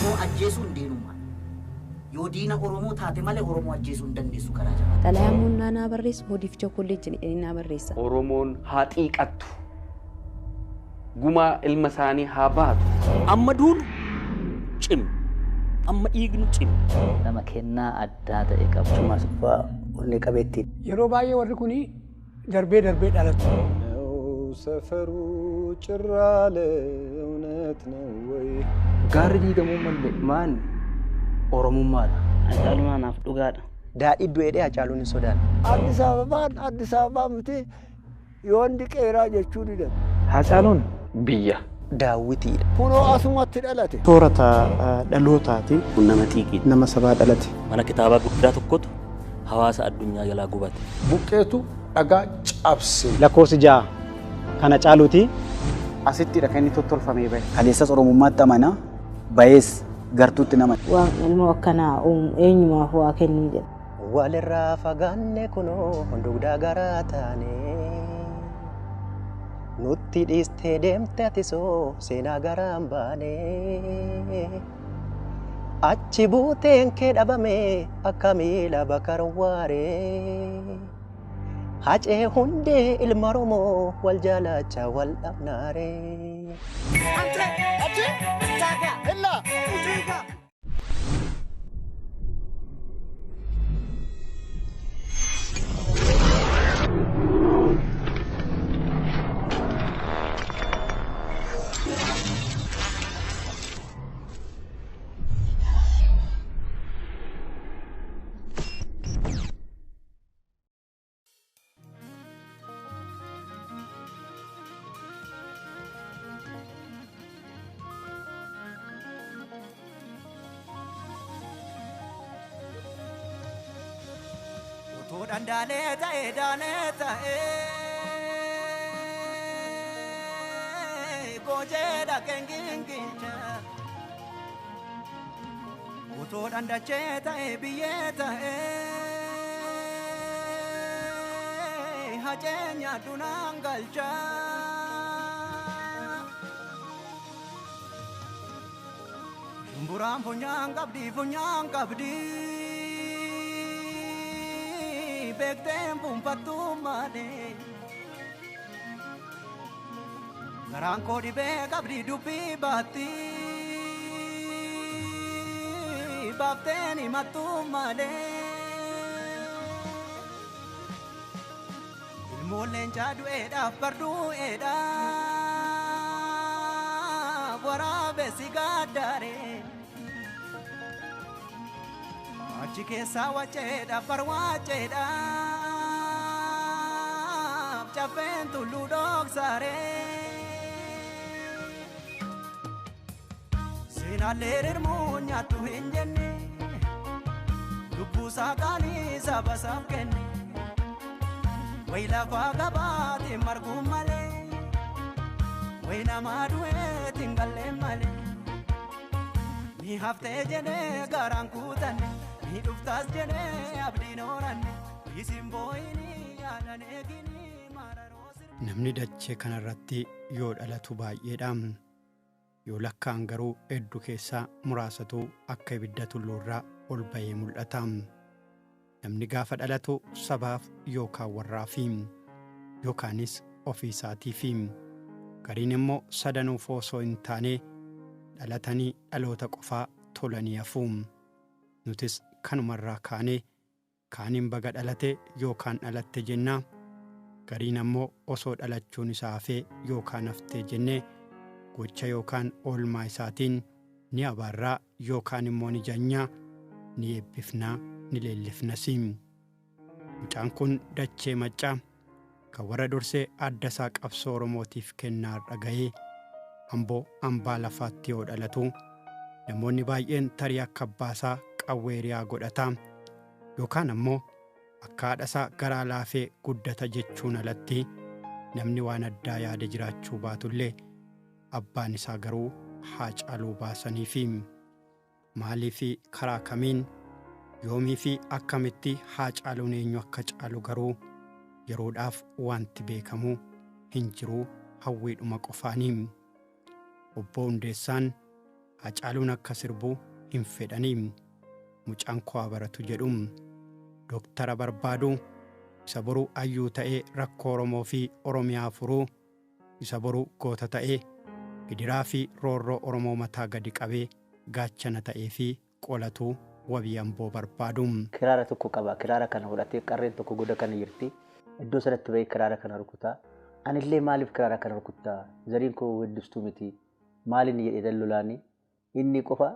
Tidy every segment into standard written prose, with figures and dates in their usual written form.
Oromoo ajjeesuun diinummaa. Yoo diina Oromoo taate malee Oromoo ajjeesuu hin dandeessu karaa jabaa. Xalayaa munnaa naa barreessu hodiif chokkoleetti jedhanii naa barreessa. Oromoon haa xiiqattu. Gumaa ilma isaanii haa baatu. Amma duulu cimi. Amma dhiignu cimi. Nama kennaa addaa ta'e qabu. Cuma onnee qabeetti. Yeroo baay'ee warri kun darbee darbee dhalatu. ሰፈሩ ጭር አለ እውነት ነው ወይ? Gaarri diigamuu malee maan Oromummaadha. Hacaaluun anaaf dhugaadha. Daadhii du'eedhee Hacaaluun hin sodaanne. Addis Ababaan Addis Ababaa miti yoon qeeraa jechuu didan. Hacaaluun biyya. Daawwitiidha. Kunoo asumatti dhalate. Soorata dhalootaati. Kun nama xiiqiidha. Nama sabaa dhalate. Mana kitaabaa guddaa tokkotu hawaasa addunyaa jalaa gubate. Buqqeetu dhagaa cabse. Lakkoofsi 6 kana caaluuti. Asittidha kan inni tottolfamee bahe. Kaleessas Oromummaatti amana bayees gartuutti nama. Waan ilmoo akkanaa uumu eenyumaaf waa kennuu jedha. Walirraa fagaanne kunoo dugdaa garaa taane. Nutti dhiistee deemte atisoo seenaa garaan baane. Achi buuteen kee dhabame akka miila bakar waaree. Hacee hundee ilma Oromoo wal jaalacha wal dhabnaaree. Utuu dandaalee ta'e daalee ta'e goojee dhaqeen gingilcha. Utuu dandachee ta'e biyyee ta'e hacee nyaadhu naan galcha. Shumburaan funyaan qabdi funyaan qabdi. Beekteen fuunfattuu malee. Garaan koo dhibee qabdi dubbii baatti. Baafteen himattuu malee. Ilmoon leencaa du'eedhaaf bardu'eedhaaf waraabessi gaaddaaree. Achi keessaa waceedhaaf barwaaceedhaaf caffeen tulluu dhoksaaree. Seenaallee rirmuu nyaattu hin jenne lubbuusaa qaalii saba isaaf kenne. Wayi lafaa qabaatiin marguu malee wayi namaa du'eetiin gallee malee. Ni haftee jedhee garaan kutanne. Ni dhuftaas jedhee abdiin horanne isin boo'inii yaadan eeginii mararoo sirba. Namni dachee kanarratti yoo dhalatu baay'eedha. Yoo lakkaa'an garuu hedduu keessaa muraasatu akka ibidda tulluurraa ol bahee mul'ata. Namni gaafa dhalatu sabaaf yookaan warraafi yookaanis ofii isaatiifi. Gariin immoo sadanuuf osoo hin taane dhalatanii dhaloota qofaa tolanii hafu. Nutis kanumarraa kaanee kaaniin baga dhalate yookaan dhalatte jenna. Gariin ammoo osoo dhalachuun isaa hafee yookaan haftee jennee gocha yookaan oolmaa isaatiin ni abaarraa yookaan immoo ni janyaa, ni eebbifnaa, ni leellifnas. Mucaan kun dachee maccaa kan warra dursee adda isaa qabsoo Oromootiif kennaa har'a gahee Amboo hambaa lafaatti yoo dhalatu namoonni baay'een tarii akka abbaasaa qawwee godhata yookaan ammoo akka haadha isaa garaa laafee guddata jechuun alatti namni waan addaa yaade jiraachuu baatullee abbaan isaa garuu Haacaaluu baasaniifi. Maalii fi karaa kamiin yoomii fi akkamitti Haacaaluun eenyu akka caalu garuu yeroodhaaf wanti beekamu hin jiru hawwiidhuma qofaanii. Obbo Hundeessaan Hacaaluun akka sirbuu hin fedhanii. Mucaan koo haa baratu jedhu. Dooktara barbaadu, isa boruu hayyuu ta'ee rakkoo Oromoo fi Oromiyaa furuu, isa boruu goota ta'ee gidiraa fi roorroo Oromoo mataa gadi qabee gaachana ta'ee fi qolatu wabii Amboo barbaadu. Kiraara tokko qaba. Kiraara kana fudhatee qarreen tokko goda kana jirti. Iddoo sanatti bahee kiraara kana rukutaa. Anillee maaliif kiraara kana rukuttaa? Zariin koo weeddistuu miti. Maaliin jedhee dallolaani? Inni qofa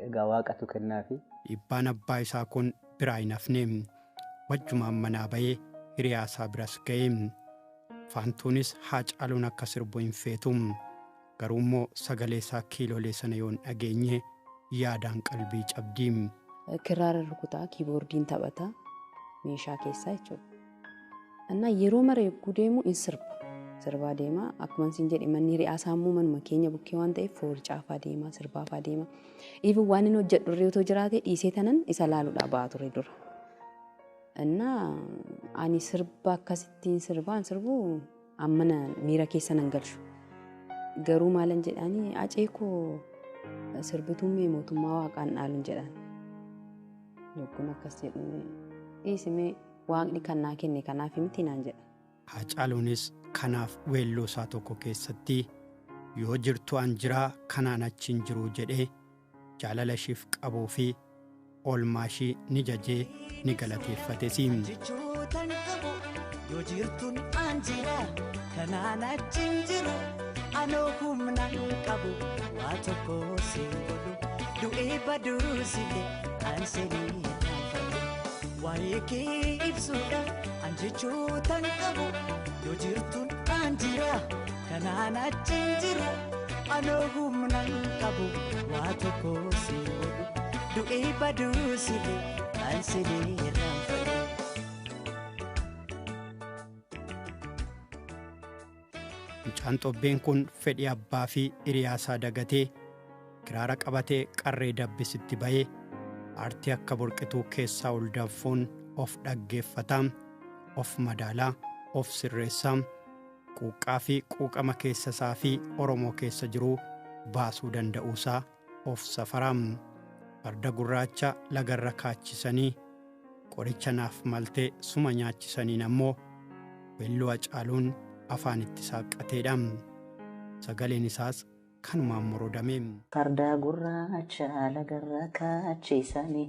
egaa waaqatu kennaafi. Dhiibbaan abbaa isaa kun biraa hin hafne. Wajjumaan manaa bahee hiriyaa isaa biras ga'e. Faantuunis Haacaaluun akka sirbu hin feetu. Garuu immoo sagalee isaa kiilolee sana yoo hin dhageenye yaadaan qalbii cabdi. Kiraara rukutaa, kiiboordiin taphata meeshaa keessaa jechuudha. Innaa yeroo mara yogguu deemu in sirba. Sirbaa deema. Akkuma isin jedhe manni hiriyaa isaa immoo manuma keenya bukkee waan ta'eef foorcaafaa deema, sirbaafaa deema. Even waan inni hojjedhu irra otoo jiraate dhiisee tanan isa laaluudhaa ba'aa ture dura. Innaa ani sirba akkasittiin sirbaan sirbu ammana miira keessa nan galchu. Garuu maalan jedhaanii acee koo sirbituun mee mootummaa waaqaan dhaaluun jedhaan. Yogguun akkas jedhu dhiisimee waaqni kan naa kenne kanaaf miti naan jedha. Haacaaluunis kanaaf weelluu isaa tokko keessatti yoo jirtu an jiraa kanaan achi hin jiruu jedhee jaalala ishiif qabuu fi oolmaa ishii ni jajee ni galateeffates. Jechootan qabu yoo jirtuun an jira kanaan achi hin jiru anoo humna hin qabu waa tokko siin godhu du'ee baduu sillee an seenii dhaanfadhu waa'ee kee ibsuudhaaf an jechootan qabu yoo jirtuun an jira kanaan achi hin jiru anoo humna hin qabu waa tokko siin godhu du'ee baduu sillee an seenii dhaanfadhu. Mucaan xobbeen kun fedhii abbaa fi hiriyaa isaa dagatee kiraara qabatee qarree dabbisitti bahee aartii akka burqituu keessaa ol danfuun of dhaggeeffataa, of madaalaa, of sirreessaa, quuqqaa fi quuqama keessa isaa fi Oromoo keessa jiruu baasuu danda'uusaa of safaraa. Farda gurraacha lagarra kaachisanii qoricha naaf maltee suma nyaachisaniin ammoo weelluu Hacaaluun afaan itti saaqqateedha. Sagaleen isaas kanumaan morodame. Farda gurraacha lagarra kaachisanii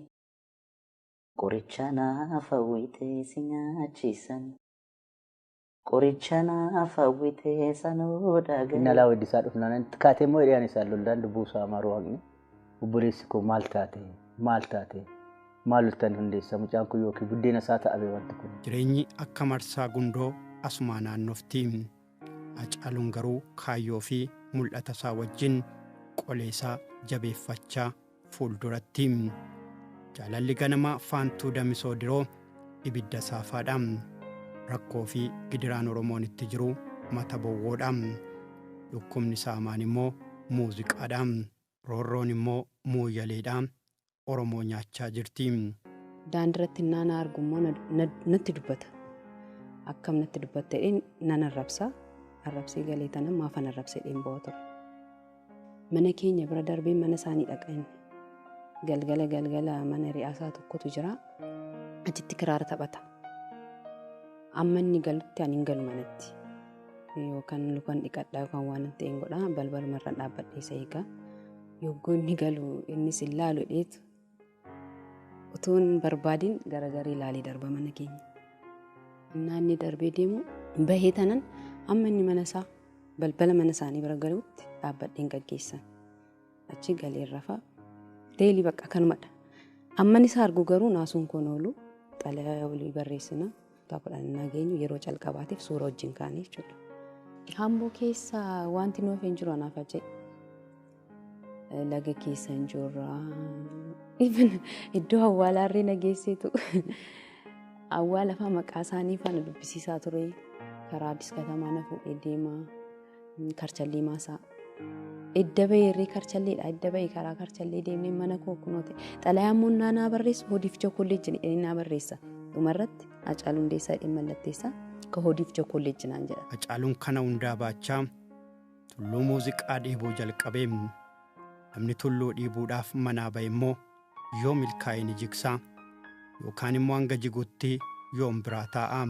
qoricha naaf hawwitee si nyaachisanii qoricha naaf hawwitee sanuu dhaga'e. Inni alaa weeddisaa dhufnaan kaatee immoo hidhiyaan isaa lollaan lubbuu isaa maruu haqni obboleessi koo maal taate maal taate maal loltan hundeessa mucaan kun yookiin buddeena isaa ta'abe wanti kun. Jireenyi akka marsaa gundoo asumaa naannofti. Hacaaluun garuu kaayyoo fi mul'ata isaa wajjin qolee isaa jabeeffachaa fuulduratti. Jaalalli ganamaa Faantuu Damisoo Diroo ibidda saafaadha. Rakkoo fi gidiraan Oromoon itti jiru mata bowwoodha. Dhukkubni saamaan immoo muuziqaadha. Roorroon immoo muuyyaleedha. Oromoo nyaachaa jirti. Daandiirratti naana argu immoo natti dubbata. Akkam natti dubbatta jedheen nan arrabsa. Arrabsee galee tanan maafan arrabsee jedheen bo'aa ture. Mana keenya bira darbee mana isaanii dhaqa inni. Galgala galgala mana hiriyaa isaa tokkotu jira. Achitti kiraara taphata. Amma inni galutti ani hin galu manatti. Yookaan lukan dhiqadhaa yookaan waan ta'e hin godhaa balbalumarra dhaabbadhee isa eegaa. Yogguu inni galu innis hin laalu dheetu. Utuu hin barbaadin garagaree ilaalee darba mana keenya. Innaa inni darbee deemu bahee tanan amma inni mana isaa balbala mana isaanii bira galuutti dhaabbadheen gaggeessan. Achi galee rafaa. Deelii bakka kanumadha. Amma inni isaa argu garuu naasuun koon oolu xalayaa walii barreessina. Kutaa kudhan nageenyu yeroo calqabaatiif suura wajjin kaane jechuudha. Hamboo keessa wanti nuuf hin jiru anaaf ajee. Laga keessa hin jirra. Even iddoo awwaalaarree na geesseetu. Awwaala fa'aa maqaa isaanii faana dubbisiisaa ture. Karaa Addis Katamaa na fuudhee deema. Karchallee maasaa. Edda bahee karchalleedha. Edda bahee karaa karchallee deemnee mana koo kunoo ta'e. Xalayaa immoo naa barreessu hodiif jokkolleejji jedhee naa barreessa. Dhumarratti Hacaaluu Hundeessaa jedhee mallatteessa. Ka hodiif jokkolleejji naan jedha. Hacaaluun kana hundaa baachaa tulluu muuziqaa dheebuu jalqabee Namni tulluu dhiibuudhaaf manaa ba'e immoo yoo milkaa'e ni jigsa yookaan immoo hanga jigutti yoom biraa taa'a.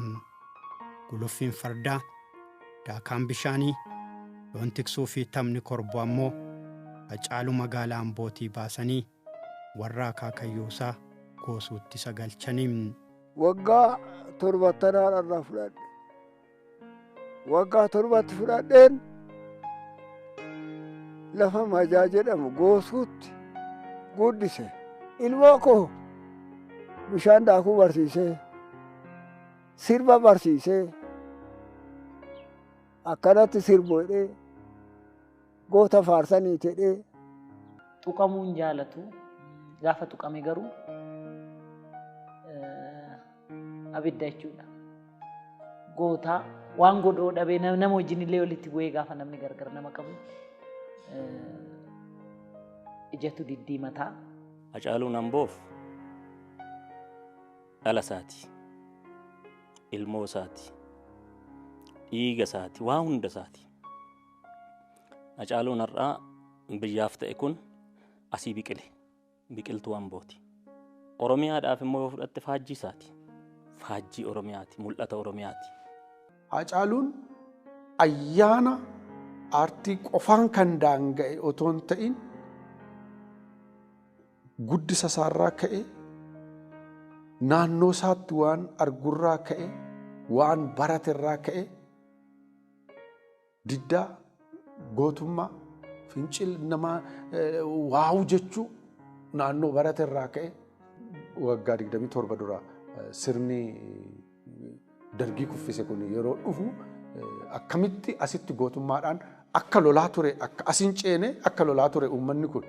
Guluffiin fardaa, daakaan bishaanii, loon tiksuu fi taphni korboo ammoo Hacaaluu magaalaa Ambootii baasanii warra akaakayyuusaa Goosuutti isa galchanii. Waggaa 70 irraa fudhadhe. Waggaa 7tti fudhadheen lafa Majaa jedhamu Goosuutti guddise. Ilmoo koo bishaan daakuu barsiisee, sirba barsiisee, akkanatti sirbu jedhee, goota faarsanii jedhee. Tuqamuu hin jaalatu. Gaafa tuqame garuu abidda jechuudha. Gootaa waan godhoo dhabee nama wajjin illee walitti bu'ee gaafa namni gargar nama qabu ijatu diddiimataa. Hacaaluun Amboof dhala isaati, ilmoo isaati, dhiiga isaati, waa hunda isaati. Hacaaluun har'aa biyyaaf ta'e kun asii biqile, biqiltuu Ambooti. Oromiyaadhaaf immoo yoo fudhatte faajjii isaati. Faajjii Oromiyaati, mul'ata Oromiyaati. Hacaaluun ayyaana aartii qofaan kan daanga'e otoo hin ta'in guddisa isaarraa ka'e, naannoo isaatti waan argurraa ka'e, waan baraterraa ka'e, diddaa, gootummaa, fincil namaa waa'u jechuu naannoo baraterraa ka'e waggaa 27 dura sirni dargii kuffise kun yeroo dhufu akkamitti asitti gootummaadhaan akka lolaa ture, akka asin ceene akka lolaa ture uummanni kun.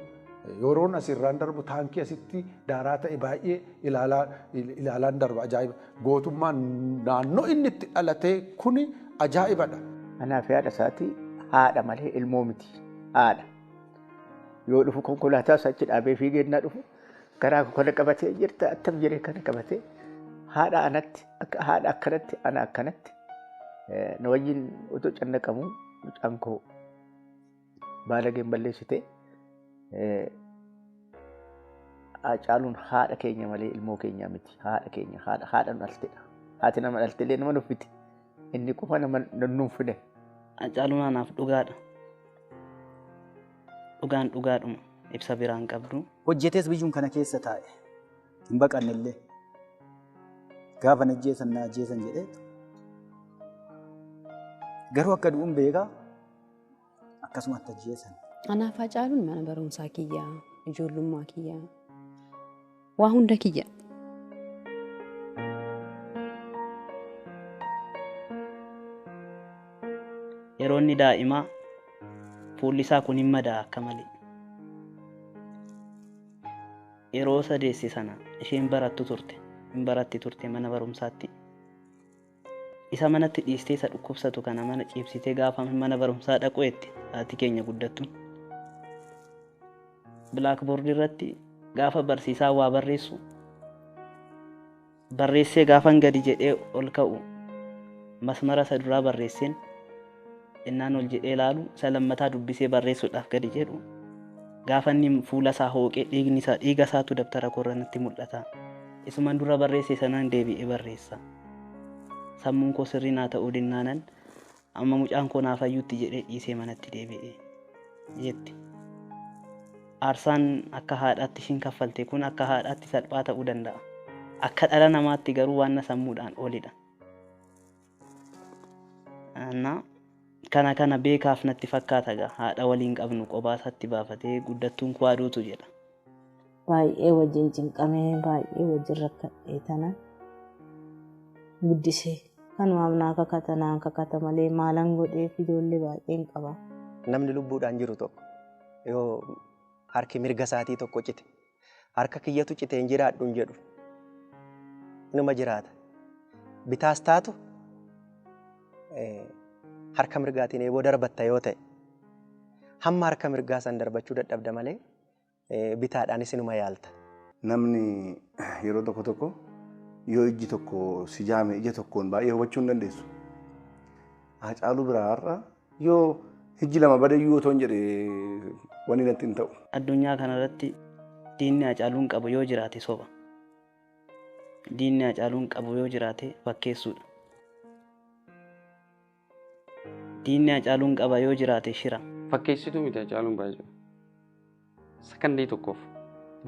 Yeroon asirraan darbu taankii asitti daaraa ta'e baay'ee ilaalaan darba ajaa'iba. Gootummaan naannoo inni itti dhalatee kuni ajaa'ibadha. Anaaf haadha isaatii haadha malee ilmoo miti. Haadha. Yoo dhufu konkolaataa isaa achi dhaabee fiigee innaa dhufu garaa kana qabatee jirta attam jedhee kana qabatee haadha anatti akka haadha akkanatti ana akkanatti na wajjin otoo cannaqamu mucaan koo baalageen balleessite. Hacaaluun haadha keenya malee ilmoo keenya miti. Haadha keenya haadha nu dhaltedha. Haati nama dhalte illee nama nuffiti. Inni qofa nama nuffine. Hacaaluun anaaf dhugaadha. Dhugaan dhugaadhuma ibsa biraan qabdu. Hojjetees biyyuun kana keessa taa'e. Hin baqanne illee. Gaafa na ajjeesan na ajjeesan jedhee. Garuu akka du'uun beekaa akkasumatti ajjeesan. Anaaf Hacaaluun mana barumsaa kiyyaa, ijoollummaa kiyyaa, waa hunda kiyya. Yeroo inni daa'imaa fuulli isaa kun hin madaa akka malee. Yeroo sadeessi sana isheen barattu turte, hin baratti turte mana barumsaatti. Isa manatti dhiistee isa dhukkubsatu kana mana ciibsitee gaafa mana barumsaa dhaqu jette haati keenya guddattuun. Bilaakboordii irratti gaafa barsiisaa waa barreessu barreessee gaafan gadi jedhee ol ka'u masmara isa duraa barreesseen innaan ol jedhee ilaalu isa lammataa dubbisee barreessuudhaaf gadi jedhu gaafa inni fuula isaa hooqee dhiigni isaa dhiiga isaatu dabtara koorra natti mul'ata. Isuman dura barreesse sanaan deebi'ee barreessa. Sammuun koo sirrii naa ta'uu dinnaanan amma mucaan koo naaf hayyuutti jedhee dhiisee manatti deebi'e jetti. Aarsaan akka haadhaatti ishiin kaffalte kun akka haadhaatti salphaa ta'uu danda'a. Akka dhala namaatti garuu waan sammuudhaan olidha. Kana kana beekaaf natti fakkaata gaa haadha waliin qabnu qophaa isaatti baafatee guddattuun koo aduutu jedha. Baay'ee wajjin cinqamee baay'ee wajjin rakkadhee tana guddisee kanumaaf naa kakata naa kakata malee maalan godheef ijoollee baay'een qaba. Namni lubbuudhaan jiru tokko yoo harki mirga isaatii tokko cite harka kiyyatu cite hin jiraadhu hin jedhu inuma jiraata. Bitaas taatu harka mirgaatiin eeboo darbatta yoo ta'e hamma harka mirgaa san darbachuu dadhabda malee bitaadhaanis inuma yaalta. Namni yeroo tokko tokko yoo ijji tokko si jaame ija tokkoon baay'ee hubachuu hin dandeessu. Hacaaluu biraa har'a yoo ijji lama badayyuu otoo hin jedhe Wanni natti hin ta'u. Addunyaa kanarratti diinni Hacaaluun qabu yoo jiraate soba. Diinni Hacaaluun qabu yoo jiraate fakkeessuudha. Diinni Hacaaluun qaba yoo jiraate shira. Fakkeessituu miti Hacaaluun baay'ee. Sakandii tokkoof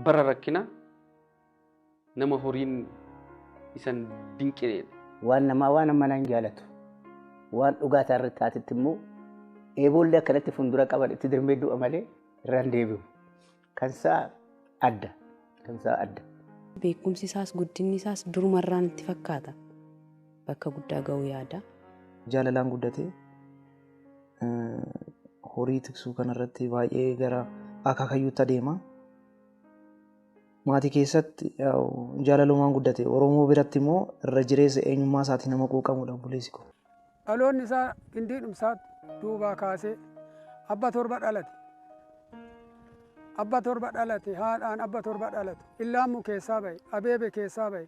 bara rakkina nama horiin isan dinqineedha. Waan namaa waan ammanaa hin jaalatu. Waan dhugaa irra taatetti immoo eeboollee akkanatti fuuldura qaban itti dirmee du'a malee irraan deebi'u. Kan isaa adda. Kan isaa adda. Beekumsi isaas guddinni isaas durumarraan itti fakkaata. Bakka guddaa ga'uu yaada. Jaalalaan guddatee horii tiksuu kanarratti baay'ee gara akaakayyuutti adeema. Maatii keessatti jaalalumaan guddate. Oromoo biratti immoo irra jireessa eenyummaa isaatiin nama quuqamudha obboleessi koo. Dhaloonni isaa gindii dhumsaa duubaa kaasee abba torba dhalate. Abba torba dhalate haadhaan abba torba dhalate. Illaammu keessaa bahe, abeebe keessaa bahe.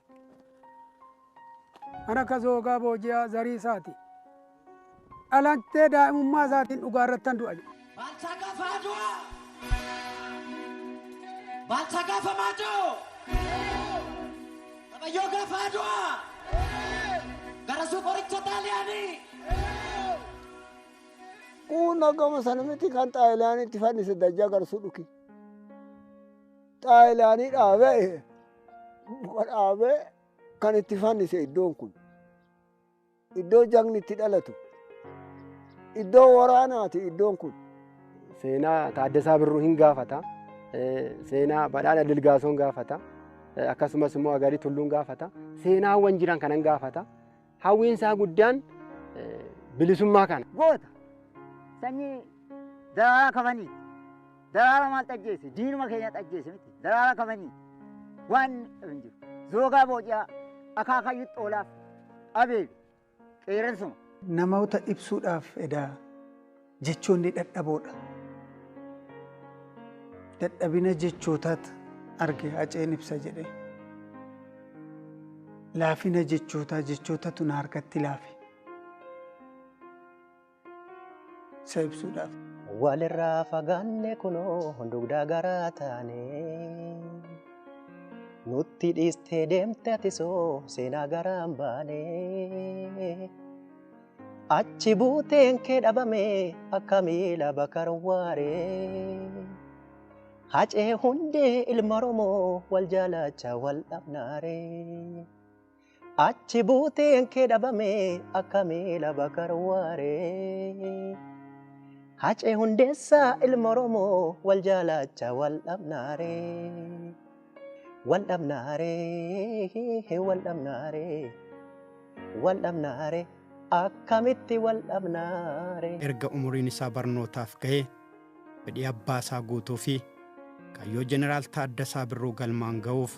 Kan akka zoogaa booji'aa zarii isaati. Dhalattee daa'imummaa isaatiin dhugaa irratti du'a. Baalchaa gaafa du'a! Baalchaa gaafa maatoo! Tabayyoo gaafa du'a! Garasuu qoricha xaaliyaanii! Kun gama sana miti kan xaaliyaanii itti fannise dajjaa garsuu dhuki. Xaaliyaanii dhaabee muka dhaabee kan itti fannise iddoon kun. Iddoo jagni itti dhalatu. Iddoo waraanaati iddoon kun. Seenaa Taaddasaa Birruu hin gaafata. Seenaa Badhaadha Dilgaasoon gaafata. Akkasumas immoo Agarii Tulluun gaafata. Seenaawwan jiran kanan gaafata. Hawwiin isaa guddaan bilisummaa kana. Goota sanyii daraaraa kafanii daraara maal xajjeesse diinuma keenya xajjeesse miti daraara kafanii waan hin jiru. Zoogaa booji'aa akaakayyuu xoolaaf abeebe qeerransuma. Namoota ibsuudhaaf edaa jechoonni dadhaboodha. Dadhabina jechootaatu arge Haceen ibsa jedhee. Laafina jechootaa jechootatu na harkatti laafe. Isa ibsuudhaaf. Walirraa fagaanne kunoo dugda garaa taane. Nutti dhiistee deemte atisoo seenaa garaan baane. Achi buuteen kee dhabame akka miila bakar waaree. Hacee hundee ilma Oromoo wal jaalacha wal dhabnaaree. Achi buuteen kee dhabame akka miila bakar waaree. Hacee hundeessaa ilma Oromoo wal jaalacha wal dhabnaaree. Wal dhabnaaree, wal dhabnaaree, wal dhabnaaree. Akkamitti wal dhabnaaree. Erga umuriin isaa barnootaaf ga'ee fedhii abbaa isaa guutuu fi kaayyoo Jeneraal Taaddasaa Birruu galmaan ga'uuf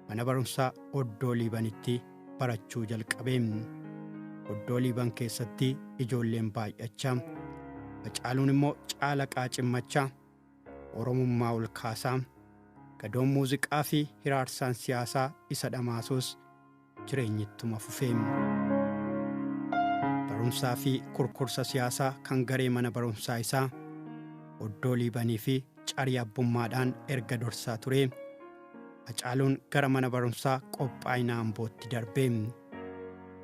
mana barumsaa Oddoo Liibanitti barachuu jalqabe. Oddoo Liiban keessatti ijoolleen baay'achaa, Hacaaluun immoo caalaqaa cimmachaa, Oromummaa ol kaasaa, gadoon muuziqaa fi hiraarsaan siyaasaa isa dhamaasus jireenyittuma fufee. Barumsaa fi kurkursa siyaasaa kan garee mana barumsaa isaa Oddoo Liibanii fi carii abbummaadhaan erga dorsaa ture. Hacaaluun gara mana barumsaa qophaa'ina Ambootti darbe.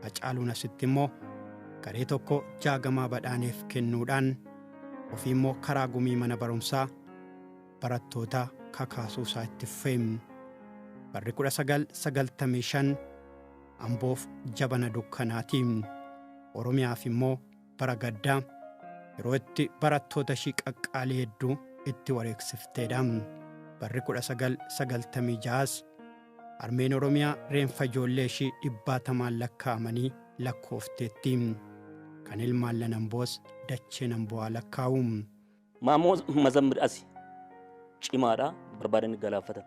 Hacaaluun asitti immoo garee tokko Jaagamaa Badhaaneef kennuudhaan ofii immoo karaa gumii mana barumsaa barattoota kakaasuu isaa itti fufe. Barri 1995 Amboof jabana dukkanaati. Oromiyaaf immoo bara gaddaa yeroo itti barattoota ishii qaqqaalii hedduu itti wareegsifteedha. Barri 1996 Armeen Oromiyaa reenfa ijoollee ishii 100 lakkaa'amanii lakkoofteetti. Kan ilmaan Lanamboos dacheen Amboo lakkaa'u. Maamoo Mazammir asi cimaadha barbaadanii galaafatan.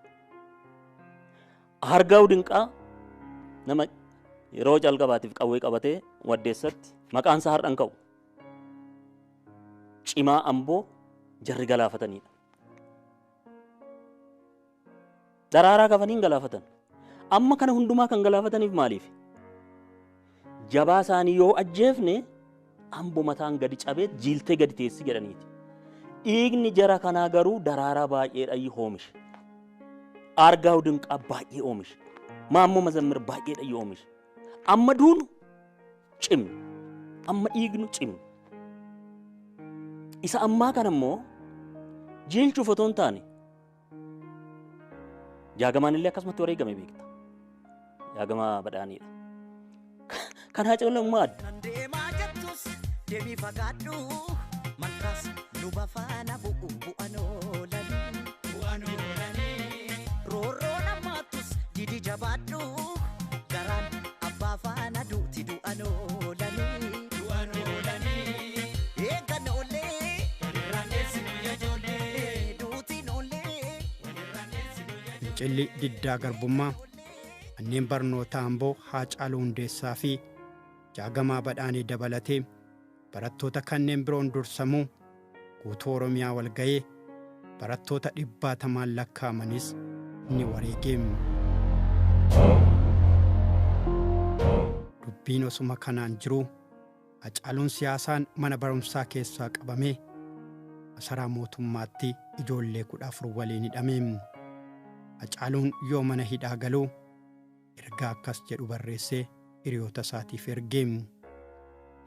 Hargaa'u Dinqaa nama yeroo jalqabaatiif qawwee qabatee waddeessatti maqaan isaa har'an ka'u. Cimaa Amboo jarri galaafatanidha. Daraaraa kafaniin galaafatan. Amma kana hundumaa kan galaafataniif maaliif? Jabaa isaanii yoo ajjeefne Amboo mataan gadi cabee jiiltee gadi teessi jedhaniiti. Dhiigni jara kanaa garuu daraaraa baay'eedha oomishe. Argaaw Dinqaa baay'ee oomishe. Maammoo Mazammir baay'eedha oomishe. Amma duunu cimni. Amma dhiignu cimni. Isa ammaa kana immoo jiilchuuf otoo hin taane Jaagamaan illee akkasumatti wareegame beekta. Jaagamaa Badhaaniidha. Kan Haacaaluu immoo adda. Deemaa jettus deemii fagaadhu malkaas luba faana bu'u bu'an oolanii. Roorroo namaattus didi jabaadhu garaan abbaa faana duuti du'an oolanii. Eegan oolee duutiin oolee. Fincilli diddaa garbummaa manneen barnootaa Amboo Haacaaluu Hundeessaa fi Jaagamaa Badhaanee dabalatee barattoota kanneen biroon dursamuu guutuu Oromiyaa walga'ee barattoota dhibbaatamaan lakkaa'amanis ni wareege. Dubbiin osuma kanaan jiru Haacaaluun siyaasaan mana barumsaa keessaa qabamee masaraa mootummaatti ijoollee 14 waliin hidhame. Haacaaluun yoo mana hidhaa galuu ergaa akkas jedhu barreessee hiriyoota isaatiif erge.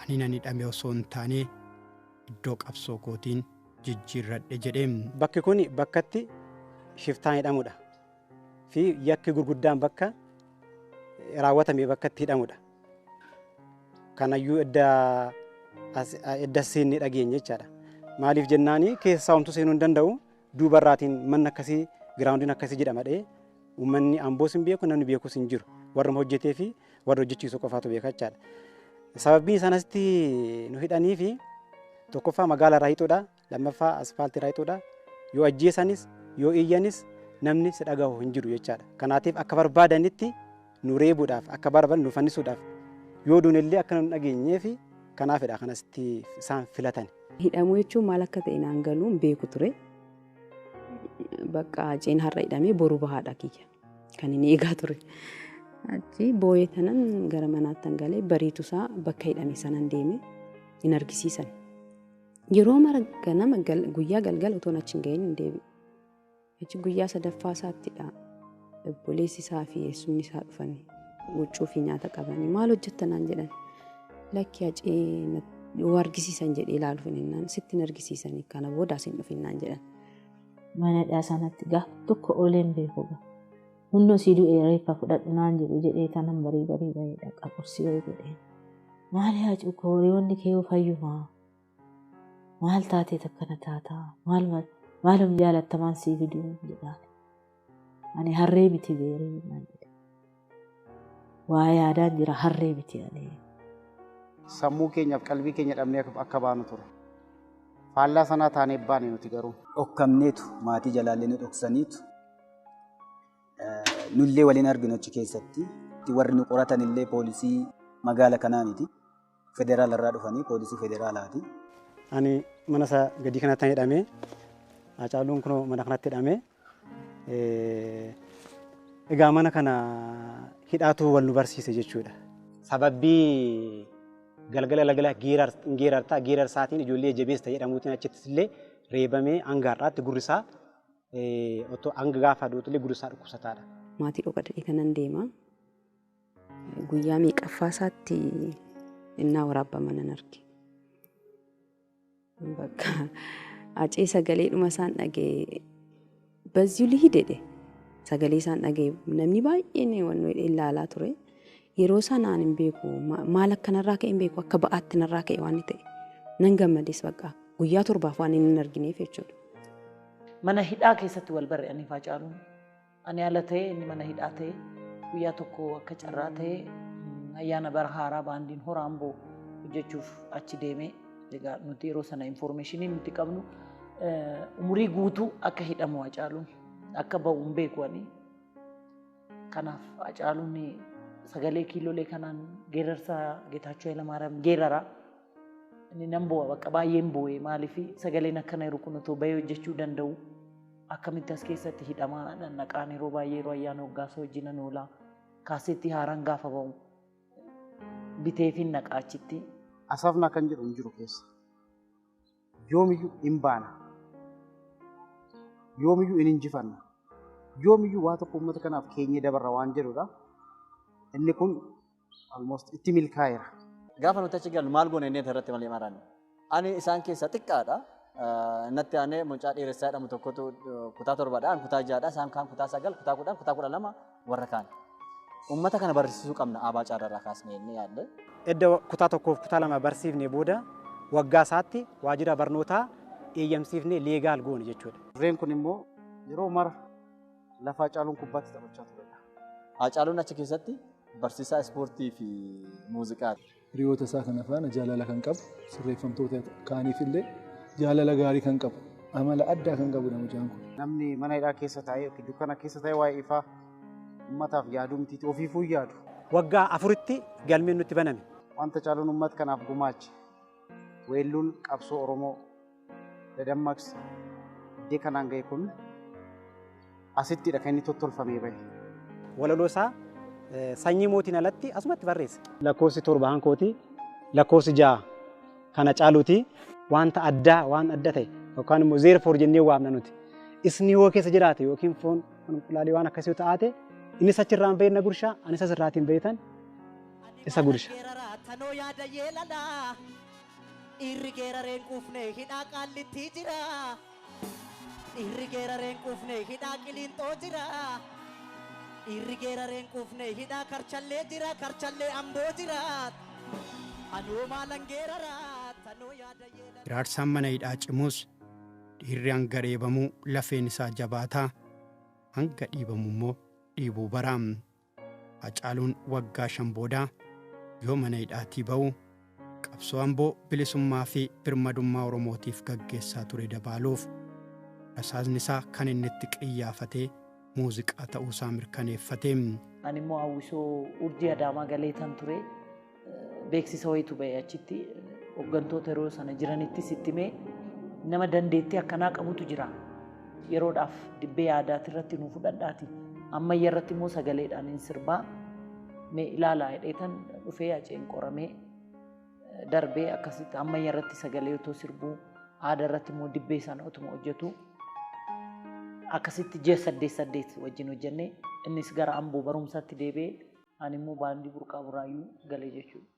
Ani nan hidhame osoo hin taane iddoo qabsoo kootiin jijjiirradhe jedhe. Bakki kun bakkatti shiftaan hidhamudha. Fi yakki gurguddaan bakka raawwatame bakkatti hidhamudha. Kanayyuu edda seennee dhageenye jechaadha. Maaliif jennaani keessaa homtuu seenuu hin danda'u duubarraatiin manni akkasii giraawundiin akkasii jedhama dhee uummanni Amboos hin beeku namni beekus hin jiru. Warra hojjetee fi warra hojjechiisu qofaatu beeka jechaadha. Sababni isaan asitti nu hidhanii fi tokkoffaa magaalaa irraa hiixuudha, lammaffaa asfaaltii irraa hiixuudha. Yoo ajjeesanis yoo iyyanis namni si dhagahu hin jiru jechaadha. Kanaatiif akka barbaadanitti nu reebuudhaaf akka barbaadan nu fannisuudhaaf yoo duunellee akka nu dhageenyee fi kanaafidha kanasitti isaan filatan. Hidhamuu jechuun maal akka ta'e naan galuu hin beeku ture. Bakka Haceen har'a hidhamee boru bahaadha kiyya kan inni eegaa ture. Achi boo'ee tanan gara manaatti galee bariitu isaa bakka hidhame sanan deeme hin argisiisan. Yeroo mara ganama guyyaa galgala otoon achi hin gahin hin deebi'u. Achi guyyaa sadaffaa isaattidha. Obboleessi isaa fi eessumni isaa dhufanii huccuu fi nyaata qabanii maal hojjetta naan jedhan. Lakki Hacee yoo argisiisan jedhee ilaaluuf hin sitti hin argisiisanii kana booda as hin dhufin naan jedhan. Mana hidhaa sanatti gaafa tokko oolee hin beeku. Hundoo sii du'ee reeffa fudhadhu naan jedhu jedhee tanan barii barii bahee dhaqa qursii wayii godhee. Maali Haacuu koo hiriyoonni kee yoo fayyumaa? Maal taatee akkana taataa? Maalum jaalattamaan sii fiduu jedhaan. Ani harree miti beeree naan jedhe. Waa yaadaan jira harree miti ani. Sammuu keenyaaf qalbii keenya dhabnee akka baanu ture. Faallaa sanaa taanee baane nuti garuu. Dhokkamneetu maatii jalaallee nu dhoksaniitu nullee waliin arginu achi keessatti warri nu qoratan illee poolisii magaala kanaa miti. Federaala irraa dhufanii poolisii federaalaati. Ani mana isaa gadii kanatti hidhamee Haacaaluun kunoo mana kanatti hidhamee egaa mana kana hidhaatu wal nu barsiise jechuudha. Sababbii galgala galgala geerartaa geerarsaatiin ijoollee jabeessa jedhamuutiin achittis illee reebamee hanga har'aatti gurri isaa otoo hanga gaafa duutullee gurri isaa dhukkubsataadha. Maatii dhokatee kanan deema. Guyyaa meeqaffaa isaatti innaa waraabama nan arge. Bakka Hacee sagalee dhuma isaan dhagee bazzuu lihii jedhe sagalee isaan dhagee namni baay'een waan ilaalaa ture. Yeroo sanaan hin beeku maal akka narraa ka'e hin beeku akka ba'aatti narraa ka'e waan ta'e nan gammades bakka guyyaa torbaaf waan inni hin argineef jechuudha. Mana hidhaa keessatti wal barre ani Haacaaluun. Ani ala ta'e inni mana hidhaa ta'e guyyaa tokko akka carraa ta'e ayyaana bara haaraa baandiin hora Amboo hojjechuuf achi deemee egaa nuti yeroo sana infoormeeshinii nuti qabnu umurii guutuu akka hidhamu Haacaaluun akka ba'u hin beeku ani. Kanaaf Haacaaluun sagalee kiilolee kanaan geerarsa Geetaachoo Hayilamaariyaam geeraraa inni nan bu'a bakka baay'een bu'e maaliif sagaleen akkana yeroo kun otoo bahee hojjechuu danda'u akkamitti as keessatti hidhamaa naqaan yeroo baay'ee yeroo ayyaana hoggaasa wajjin nan oolaa kaasetti haaraan gaafa ba'u biteefin naqaa achitti. Asafnaa kan jedhu hin jiru keessa. Yoomiyyuu hin baana. Yoomiyyuu in injifanna. Yoomiyyuu waa tokko uummata kanaaf keenyee dabarra waan jedhudha. Inni kun almost itti milkaa'eera. Gaafa nuti achi gallu maal goone inni irratti malee maraanne. Ani isaan keessaa xiqqaadha. Natti aanee mucaa dheeressaa jedhamu tokkotu kutaa 7dha, ani kutaa 6dha, isaan kaan kutaa 9, kutaa 10, kutaa 12 warra kaan. Uummata kana barsiisuu qabna Aabaa Caarraa kaasnee inni yaadde. Edda kutaa 1f kutaa 2 barsiifne booda waggaa isaatti waajjira barnootaa eeyyamsiifnee leegaal goone jechuudha. Dirreen kun immoo yeroo mara lafa Hacaaluun kubbaatti taphachaa turedha. Hacaaluun achi keessatti barsiisaa ispoortii fi muuziqaati. Hiriyoota isaa kana faana jaalala kan qabu, sirreeffamtoota kaaniif illee jaalala gaarii kan qabu, amala addaa kan qabudha mucaan kun. Namni mana hidhaa keessa taa'ee yookiin dukkana keessa taa'ee waa'ee ifaa uummataaf yaaduu mitiiti ofiifuu hin yaadu. Waggaa 4tti galmeen nutti baname. Wanta Hacaaluun uummata kanaaf gumaache weelluun qabsoo Oromoo dadammaqsa iddee kanaan ga'e kun asittidha kan inni tottolfamee bahe. Walaloo isaa sanyii mootiin alatti asumatti barreesse. Lakkoofsi 7 hankooti, lakkoofsi 6 kana caaluuti. Wanta addaa waan adda ta'e yookaan immoo zeerfoor jennee waamna nuti. Isni yoo keessa jiraate yookiin foon qulqullaalee waan akkasii yoo taate innis achirraan bahee na gurshaa anis asirraatiin baheetan isa gursha. Tanoo yaada yeelalaa dhiirri geerareen quufne hidhaa qaallittii jira. Dhiirri geerareen quufne hidhaa qiliinxoo jira. Dhiirri geerareen quufne hidhaa karchallee jira karchallee amboo jira. Anuu maalan geeraraa tanoo yaada yeelalaa. Hiraarsaan mana hidhaa cimus dhiirri hanga reebamuu lafeen isaa jabaataa hanga dhiibamu immoo dhiibuu bara. Hacaaluun waggaa 5 booda yoo mana hidhaatii ba'u qabsoo Amboo bilisummaa fi birmadummaa Oromootiif gaggeessaa ture dabaaluuf rasaasni isaa kan inni itti qiyyaafatee muuziqaa ta'uusaa mirkaneeffate. Ani immoo hawwisoo urjii Adaamaa galee tan ture. Beeksisa wayiitu ba'e achitti hooggantoota yeroo sana jiranitti sitti himee nama dandeettii akkanaa qabutu jira. Yeroodhaaf dibbee yaadaati irratti nu fudhadhaati. Ammayya irratti immoo sagaleedhaan hin sirbaa. Mee ilaalaa jedheetan dhufee Haceen qoramee darbee akkasitti ammayya irratti sagalee otoo sirbuu aadaa irratti immoo dibbee sana otuma hojjetu. Akkasitti ji'a 8 wajjin hojjennee innis gara Amboo barumsaatti deebi'ee ani immoo baandii Burqaa Buraayyuu galee jechuudha.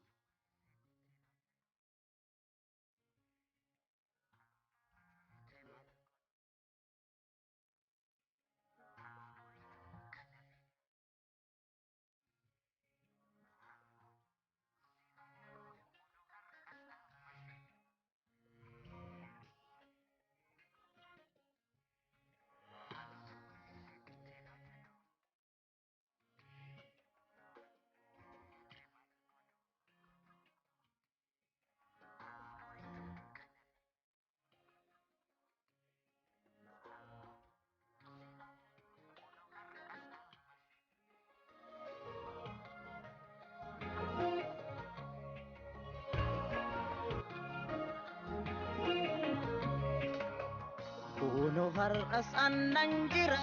Kuno har'as annan jira.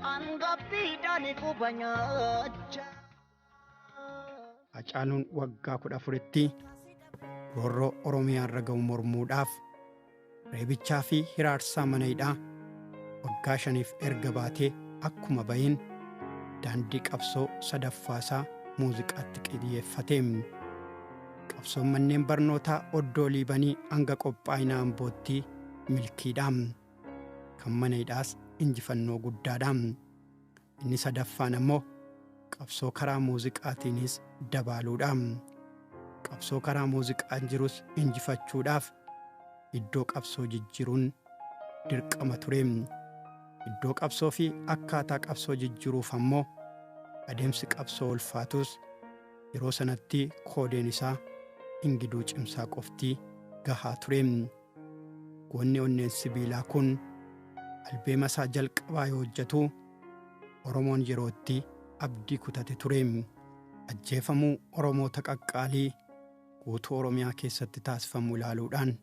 Angabbiidhaan quba nyaacha. Hacaaluun waggaa 14tti roorroo Oromiyaa irra ga'u mormuudhaaf reebichaa fi hiraarsaa mana hidhaa waggaa 5f erga baatee akkuma bahin daandii qabsoo sadaffaasaa muuziqaatti qiyyeeffate. Qabsoon manneen barnootaa oddoo liibanii hanga qophaa'ina Ambootti milkiidha. Kan mana hidhaas injifannoo guddaadha. Inni sadaffaan ammoo qabsoo karaa muuziqaatiinis dabaaluudha. Qabsoo karaa muuziqaan jirus injifachuudhaaf iddoo qabsoo jijjiiruun dirqama ture. Iddoo qabsoo fi akkaataa qabsoo jijjiiruuf ammoo adeemsi qabsoo ulfaatus yeroo sanatti koodeen isaa Ingiduu Cimsaa qofti gahaa ture. Goonni onneen sibiilaa kun albeema isaa jalqabaa yoo hojjetu Oromoon yerootti abdii kutate ture. Ajjeefamuu Oromoota qaqqaalii guutuu Oromiyaa keessatti taasifamu ilaaluudhaan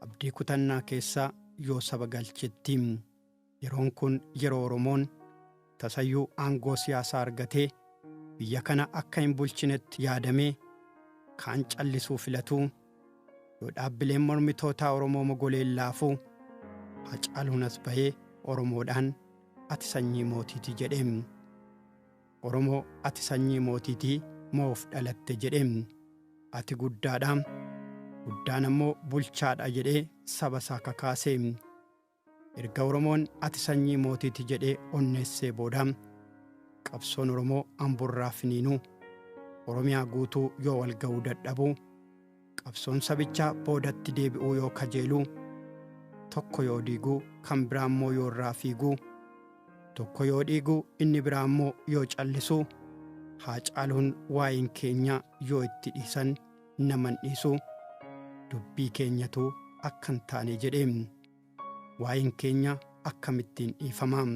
abdii kutannaa keessaa yoo saba galchetti. Yeroon kun yeroo Oromoon tasayyuu aangoo siyaasaa argatee biyya kana akka hin bulchinetti yaadamee kaan callisuu filatu, Yoo dhaabbileen mormitootaa Oromoo mogoleen laafuu, Hacaaluun as bahee Oromoodhaan ati sanyii mootiitii jedheem. Oromoo ati sanyii mootiitii moof dhalatte jedheem. Ati guddaadha, guddaan ammoo bulchaadha jedhee saba isaa kakaasee. Erga Oromoon ati sanyii mootiitii jedhee onneessee booda qabsoon Oromoo Amborraa finiinuu Oromiyaa guutuu yoo wal ga'uu dadhabuu qabsoon sabichaa boodatti deebi'uu yoo kajeeluu tokko yoo diiguu kan biraa immoo yoo irraa fiiguu tokko yoo dhiiguu inni biraa immoo yoo callisuu Haacaaluun waa'een keenya yoo itti dhiisan naman dhiisuu dubbii keenyatu akka hin taane jedhee waa'een keenya akkamittiin dhiifamaa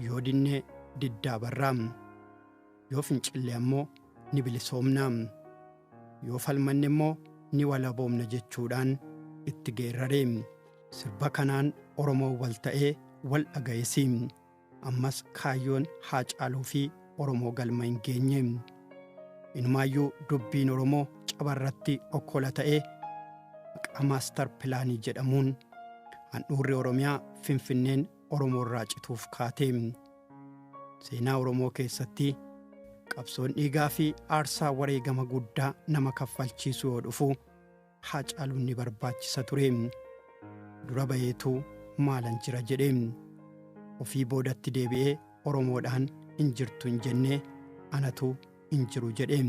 yoo dinnee diddaa barraa yoo fincille ammoo ni bilisoomnaa yoo falmanne immoo ni walaboomna jechuudhaan itti geerraree sirba kanaan Oromoo wal ta'ee wal dhaga'eesi ammas kaayyoon Haacaaluu fi Oromoo galma hin geenye inumaayyuu dubbiin Oromoo cabarratti okkola ta'ee maqaa maastar pilaanii jedhamuun handhuurri Oromiyaa Finfinneen Oromoo irraa cituuf kaatee seenaa Oromoo keessatti qabsoon dhiigaa fi aarsaa wareegama guddaa nama kaffalchiisu yoo dhufu Haacaaluun ni barbaachisa ture dura baheetu maalan jira jedhee ofii boodatti deebi'ee Oromoodhaan hin jirtu hin jennee anatu hin jiru jedhee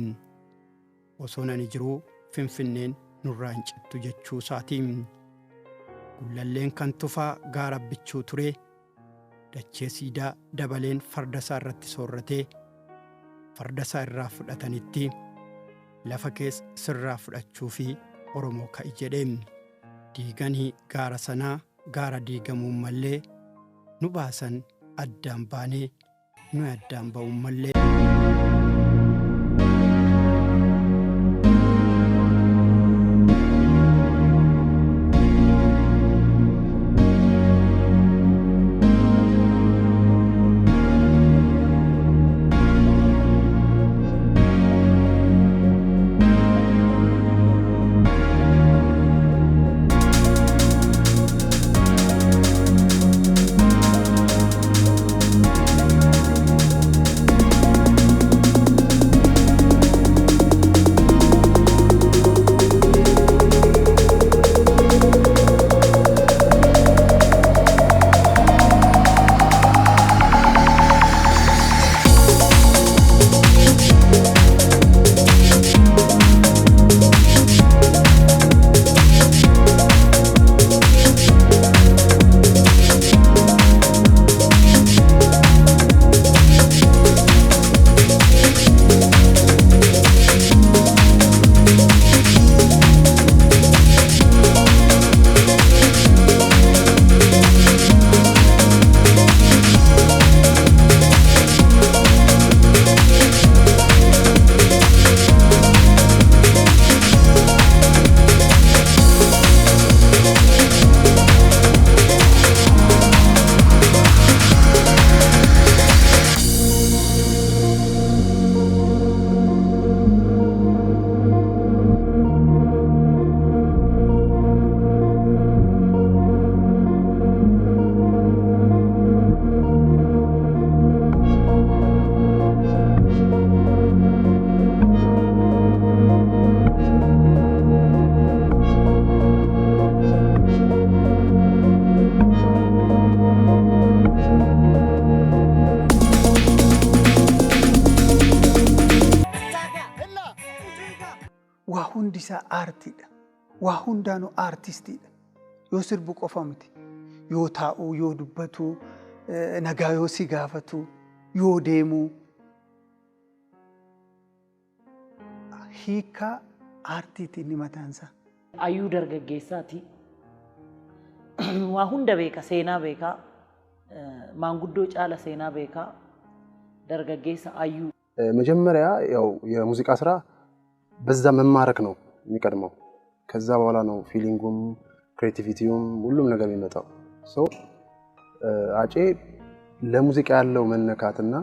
osoon ani jiruu Finfinneen nurraa hin cittu jechuu isaatii. Gullalleen kan tufaa gaara bichuu ture dachee siidaa dabaleen farda isaa irratti soorratee farda isaa irraa fudhatanitti lafa keessa sirraa fudhachuu fi Oromoo ka'i jedhee diiganii gaara sanaa gaara diigamuun mallee nu baasan addaan baanee nu addaan ba'uun mallee. Waa hundi isaa aartiidha. Waa hundaanuu aartistiidha. Yoo sirbu qofa miti. Yoo taa'u, yoo dubbatu, nagaa yoo si gaafatu, yoo deemu. Hiikaa aartiiti inni mataan isaa. Ayyuu dargaggeessaati. Waa hunda beeka, seenaa beeka. Maanguddoo caala seenaa beeka. Dargaggeessa ayyuu. መጀመሪያ ያው የሙዚቃ ስራ በዛ መማረክ ነው የሚቀድመው። ከዛ በኋላ ነው ፊሊንጉም ክሬቲቪቲውም ሁሉም ነገር የሚመጣው። ሶ አጬ ለሙዚቃ ያለው መነካትና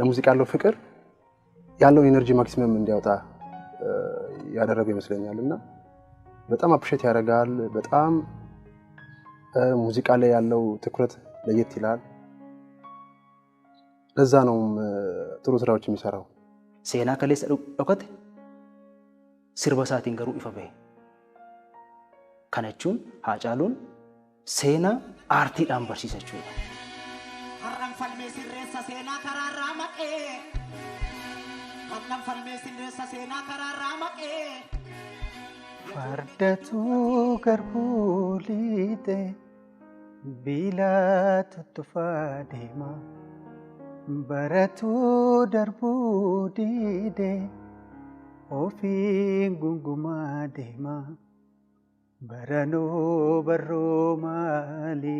ለሙዚቃ ያለው ፍቅር ያለውን ኤነርጂ ማክሲመም እንዲያወጣ ያደረገው ይመስለኛል። እና በጣም appreciate ያደርጋል። በጣም ሙዚቃ ላይ ያለው ትኩረት ለየት ይላል። ለዛ ነው ጥሩ ስራዎች የሚሰራው። Seenaa kaleessa dhokate sirba isaatiin garuu ifa bahe. Kana jechuun Haacaaluun seenaa aartiidhaan barsiisa jechuudha. Har'aan falmee sirreessa seenaa karaarraa maqee. Har'aan falmee sirreessa seenaa karaarraa maqee. Fardatu garbuu liite biilaa tuttufaa deema. Baratu darbuu diide ofiin gungumaa deema. Baranoo barroo maali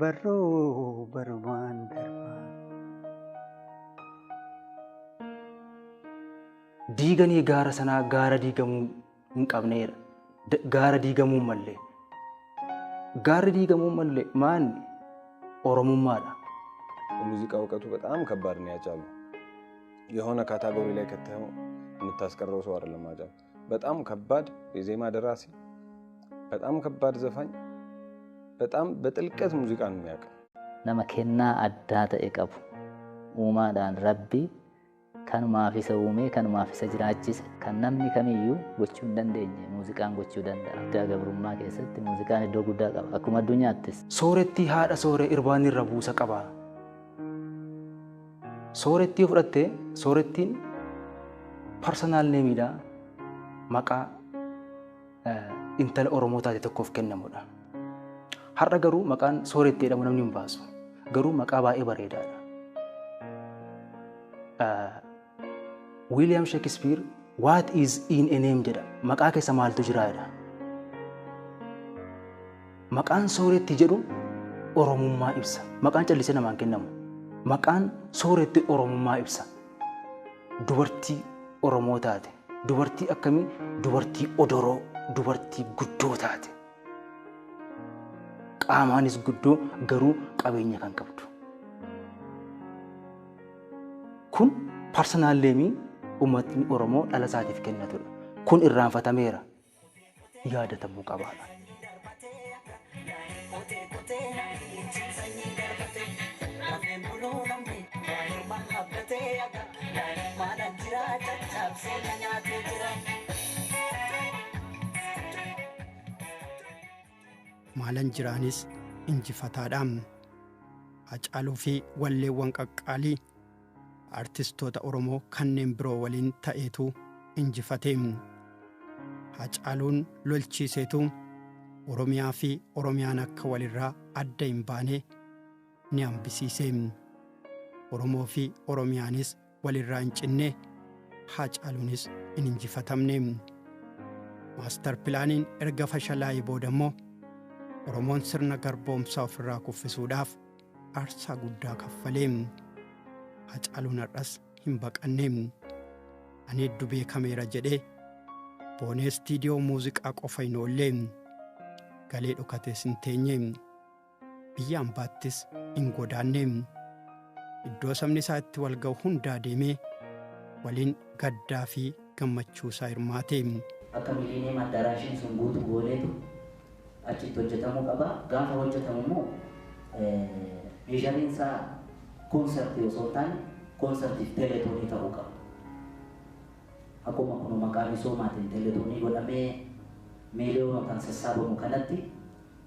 barroo barumaan darba. Diiganii gaara sanaa gaara diigamuu hin qabneedha. Gaara diigamuu mallee. Gaarri diigamuu mallee maanni Oromummaadha. የሙዚቃ እውቀቱ በጣም ከባድ ነው። ያጫሉ የሆነ ካታጎሪ ላይ ከተኸው የምታስቀረው ሰው አይደለም። አጫሉ በጣም ከባድ የዜማ ደራሲ፣ በጣም ከባድ ዘፋኝ፣ በጣም በጥልቀት ሙዚቃን የሚያውቅ Nama kennaa addaa ta'e qabu uumaadhaan Rabbi kanumaaf isa uume, kanumaaf isa jiraachise, kan namni kamiyyuu gochuu hin dandeenye muuziqaan gochuu danda'a. Addaa gabrummaa keessatti muuziqaan iddoo guddaa qaba akkuma addunyaattis. Soorettii haadha sooree irbaan irra buusa qaba. Soorettii fudhattee soorettiin personal nameidha. Maqaa intala Oromoo taate tokkoof kennamudha. Har'a garuu maqaan soorettii jedhamu namni hin baasu. Garuu maqaa baay'ee bareedaadha. William Shakespeare what is in a name jedha. Maqaa keessa maaltu jira jedha. Maqaan sooretti jedhu Oromummaa ibsa. Maqaan callisee namaan kennamu. Maqaan sooretti Oromummaa ibsa. Dubartii Oromoo taate. Dubartii akkamii? Dubartii odoroo, dubartii guddoo taate. Qaamaanis guddoo garuu qabeenya kan qabdu. Kun personal name uummatni Oromoo dhala isaatiif kennatudha. Kun irraanfatameera. Yaadatamuu qabaadha. Maalan jiraanis injifataadha. Haacaaluu fi walleewwan qaqqaalii artistoota Oromoo kanneen biroo waliin ta'eetu injifate. Haacaaluun lolchiiseetu Oromiyaa fi Oromiyaan akka walirraa adda hin baane ni hambisiise. Oromoo fi Oromiyaanis walirraa hin cinne, Haacaaluunis hin injifatamne. Maastar pilaaniin erga fashalaa'ee booda immoo Oromoon sirna garboomsaa ofirraa kuffisuudhaaf aarsaa guddaa kaffalee. Haacaaluun har'as hin baqanne. Ani hedduu beekameera jedhee boonee istiidiyoo muuziqaa qofa hin oolle. Galee dhokatees hin teenye. Biyya ambaattis hin godaanne. Iddoo sabni isaa itti wal ga'u hundaa deemee waliin gaddaa fi gammachuu isaa hirmaate. Akka Miiliiniyeem Addaaraashiin sun guutu gooneetu achitti hojjetamuu qaba. Gaafa hojjetamu immoo meeshaaleen isaa koonsartii osoo hin taane koonsartiif teeletoonii ta'uu qaba. Akkuma kun maqaa misoomaatiin teeletoonii godhamee miiliyoonotaan sassaabamu kanatti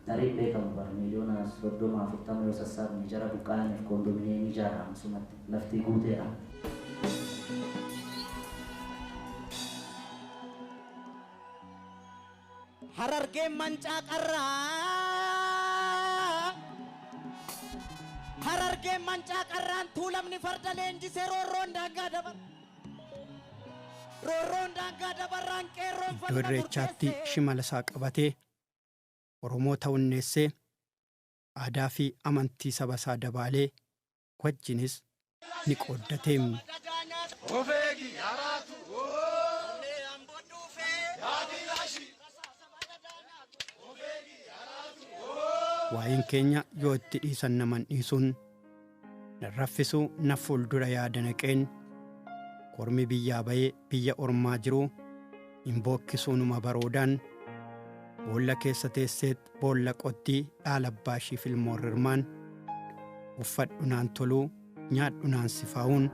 tarii beekamu bara miiliyoona 30 40 yoo sassaabne jara buqqa'aniif koondoominiyeemii ijaarama sumatti lafti guuteera. Harargeen mancaa qarraa, Harargeen mancaa qarraan tuulamni farda leenjisee roorroon daangaa dabar. Roorroon daangaa dabarraan qeerroon Iddoo farda Irreechaatti murteessee. shimala isaa qabatee Oromoo ta'unneessee aadaa fi amantii saba isaa dabaalee wajjinis ni qooddate. Waa'een keenya yoo itti dhiisan naman dhiisuun na raffisuu na fuuldura yaada naqeen Kormi biyyaa ba'ee biyya ormaa jiru hin bookkisuunuma baroodaan boolla keessa teesseet boolla qottii dhaala abbaa ishiif ilmoon rirmaan uffadhu naan toluu nyaadhu naan sifaa'uun.